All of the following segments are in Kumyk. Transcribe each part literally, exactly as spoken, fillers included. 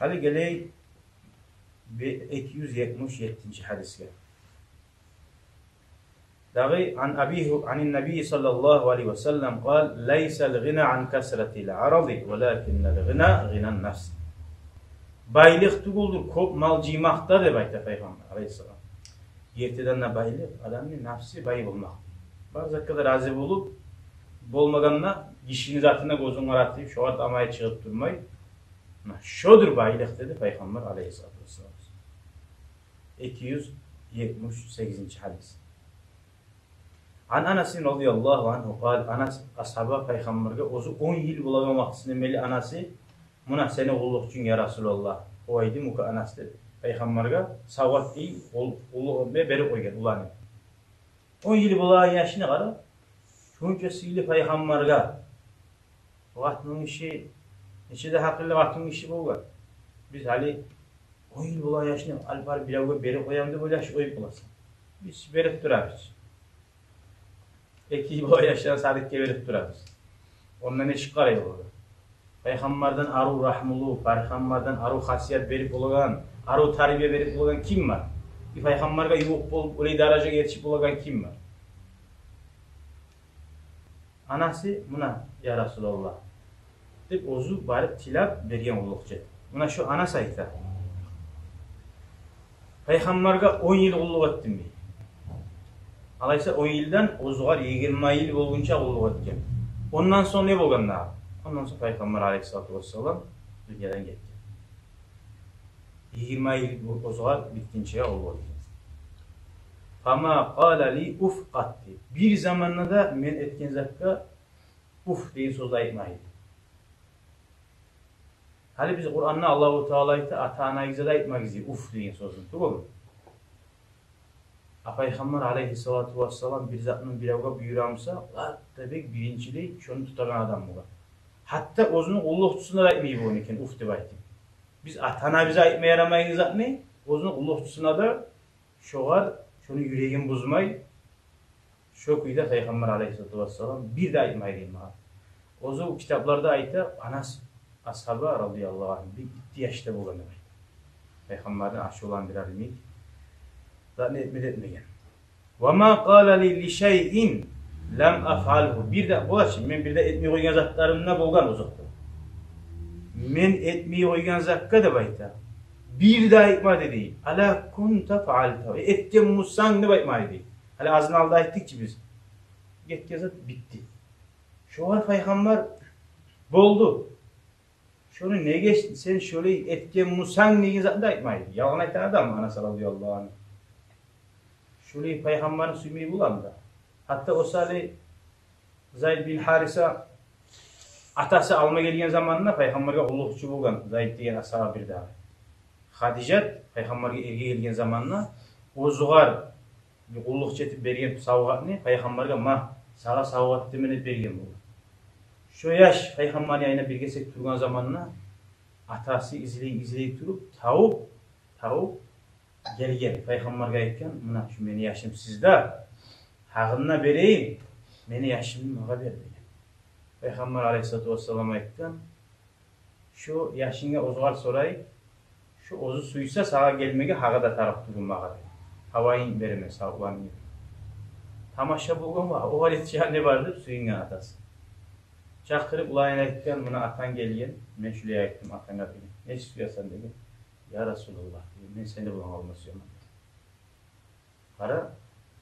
Гьали гелейик бе-, эки юз етмиш еттинчи гьадисге. Дагъы, ан Абигьу, анин Набий саллаллагьу алайгьи ва саллам къал: «Лайсал гъина ан касратил арзи, валакиннал гъина гъинан нафс». Байлыкъ тюгюлдюр кёп мал жыймакъда, деп айта Пайхаммар алайгьиссалам. Гертиден де байлыкъ адамны нафси бай болмакъ. Бар затгъа да рази болуп, болмагъанда гишини затына гёзюн къаратып, шогъар тамай чыгъып турмай. Муна шодур байлыкъ, деди Пайхаммар алайгьиссалату вассалам. Эки юз етмиш сегизинчи гьадис. Ан Анасин радияллагьу ангьу къал, Анас асгьаба Пайхаммаргъа оьзю он йыл болагъан вакътисинде мели анасы: «Муна сени къуллукъчунг, я Расулаллагь». О айди: «Мука, Анас», — деп, Пайхаммаргъа савгъат, ий, къул-, къуллукъ этме берип къойгъан уланы. Он йыл болагъан яшына къара. Шунча сыйлы Пайхаммаргъа. О къатынны иши, нече де гьакъыллы къатынны иши болгъан. Биз гьали он йыл болагъан яшны алып барып биревге берип къояман деп ойлашып къоюп боласан. Биз берип турабыз. Эки йыл болагъан яшланы садикге берип турабыз. Ондан нечик къарай олар? Пайхаммардан арив рагьмулу, Пайхаммардан арив хасият берип болагъан, арив тарбия берип болагъан ким бар? И Пайхаммаргъа ювукъ болуп, олай даражагъа етишип болагъан ким бар? Анасы: «Муна, я Расулаллагь», — деп, оьзю барып тилеп берген къуллукъчу. Муна шу Анас айта: «Пайхаммаргъа он йыл къуллукъ этдим», — дей. Алайса, он йылдан оьзюгъар йигирма йыл болгъунча къуллукъ этген. Ондан сонг не болгъан дагъы? Ондан сонг Пайхаммар алайгьиссалату вассалам дюньядан гетген. Йигирма йыл оьзюгъар битгинчеге къуллукъ этген. «Фама къала ли уф къатти». Бир заманда да мен этген затгъа «уф» деген сёз де айтмайды. Гьали биз Къуранда Аллагьу Таала айта: «Ата-анагъызгъа да айтмагъыз», — дей, «уф» деген сёзню, тюгюлмю? А Пайхаммар алайгьиссалату вассалам бир затны биревге буюра буса, лап да бек биринчилей шону тутагъан адам болгъан. Гьатта оьзюню къуллукъчусуна да айтмай болгъан экен «уф» деп айтып. Биз ата-анабызгъа айтма ярамайгъан затны оьзюню къуллукъчусуна да, шогъар, шону юрегин бузмай, шо кюйде Пайхаммар алайгьиссалату вассалам бир де айтмай дей магъа. Оьзю китапларда айта, Анас асгьаба радияллагьу ангьу бир итти яшда болгъан деп айта. Пайхаммарны ашувландырар йимик затны этме де этмеген. «Ва ма къала ли, ли шайин лам афъалгьу». Бир де, булачы, мен бир де этмей къойгъан затларым да болгъан озокъда. Мен этмей къойгъан затгъа деп айта, бир де айтмады дей: «Ала кунта фаъалта». Э, этген бусанг деп айтмады дей. Гьали азын алда айтдыкъ чы биз. Гетген зат битди. Шогъар Пайхаммар: «Болду. Шону неге сен шолай этген бусанг?» — деген затны да айтмайды. Ялгъан айтагъан адам Анас радияллагьу ангьу. Шолай Пайхаммарны сюймей боламы да? Гьатта о саялы Зайд бин Гьариса, атасы алма гелген заманда Пайхаммаргъа къуллукъчу болгъан Зайд деген асгьаба, бир дагъы Хадижат Пайхаммаргъа эрге гелген заманда оьзюгъар къуллукъчу этип берген савгъатны Пайхаммаргъа: «Ма, сагъа савгъат этемен», — деп берген болгъан. Шо яш Пайхаммарны янына бир гесек тургъан заманда атасы излей-излей туруп, тавуп, тавуп гелген. Пайхаммаргъа айтгъан: «Муна шу мени яшым сизде, гьакъын да берейим, мени яшымны магъа бер», — деген. Пайхаммар алайгьиссалату вассалам айтгъан: «Шо яшынга оьзюгъар сорайыкъ, шо оьзю сюйсе сагъа гелмеге, гьакъы да тарыкъ тюгюл магъа, деп. Гьавайын беремен савгъатны». Тамаша болгъан ва огъар етишеген не бар деп сююнген атасы. Чакъырып уланына айтгъан: «Муна атанг гелген, мен шулай айтдым атанга», — деген. «Не сюесен?» — деген. «Я Расулаллагь, — деген, — мен сени булан къалма сюемен», — деген. Къара,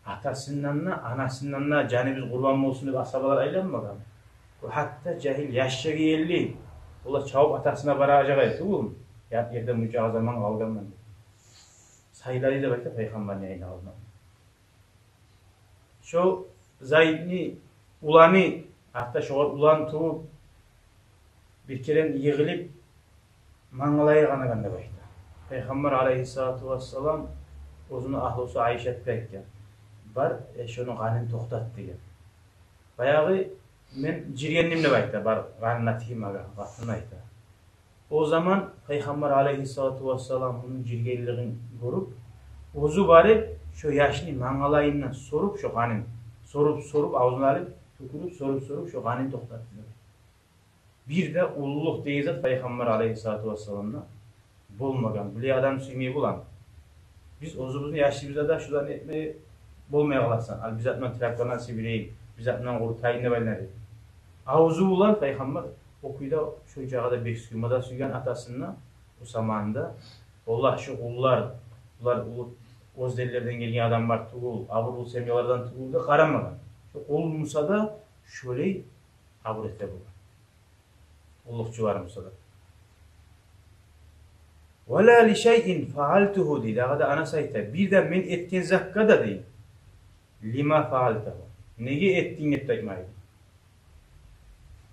атасындан да, анасындан да жаныбыз къурбан болсун деп асгьабалар айланмагъан. О гьатта жагьил яшгъа гелди, олар чабып атасына баражакъ эди, тюгюлмю? Ят ерде мунча заман къалгъанман деп. Сайлады деп айта Пайхаммарны янына къалмагъа. Шо Зайдны уланы, артда шогъар улан тувуп, бир керен йыгъылып, мангалайы къанагъан деп айта. Пайхаммар алайгьиссалату вассалам оьзюню агьлюсю Айшатгъа айтгъан: «Бар, э, шону къанын токътат», — деген. «Баягъы мен жиргендим», — деп айта, «бар, къанына тиймеге», — къатын айта. О заман Пайхаммар алайгьиссалату вассалам муну жиргенлигин гёрюп, оьзю барып, шо яшны мангалайындан соруп, шо къанын соруп-соруп, авзуна алып, тюкюрюп, соруп-соруп, шо къанын токътатды. Бир де уллулукъ деген зат Пайхаммар алайгьиссалату вассаламда болмагъан, булай адам сюймей боламы? Биз оьзюбюзню яшыбызда да шуланы этме болмай къаласан. Ал, бир затман трактордан сибирейим, бир затман къурутайым деп айланайыкъ. Авзу булан пайхаммар о кюйде шо чагъы да бек сюймеди, сюйген атасына, о заманда. Валлагь, шу къуллар, булар уллу оьз эллерден гелген адамлар тюгюл, абурлу семьялардан тюгюл деп къарамагъан. Шу къул буса да шолай абур эте болгъан. Уллукъчулар буса да. «Ва ла ли шайин фаалтугьу», — дей. Дагъы да анасы айта: «Бир де мен этген затгъа да, — дей, — лима фаалтагьу, неге этдинг деп де айтмай», — дей.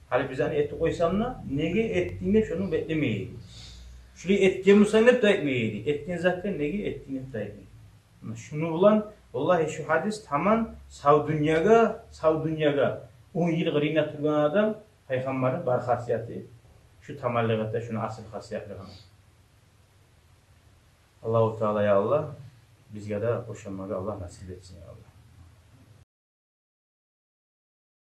Гьали биз аны этип къойсам да, неге этдинг деп шону бетлемей эди. Шулай этген бусанг деп де айтмай эди. Этген затгъа неге этдинг деп де айтмай эди. Муна шуну булан, валлагьи, шу гьадис таман сав дюньягъа, сав дюньягъа он йыл къырыйында тургъан адам, пайхаммарны бар хасияты шу таманлыкъ эте, шуну асыл хасиятлыгъына. Аллагьу Таала, я Аллагь, бизге де ошамагъа Аллагь насип этсин, я Аллагь.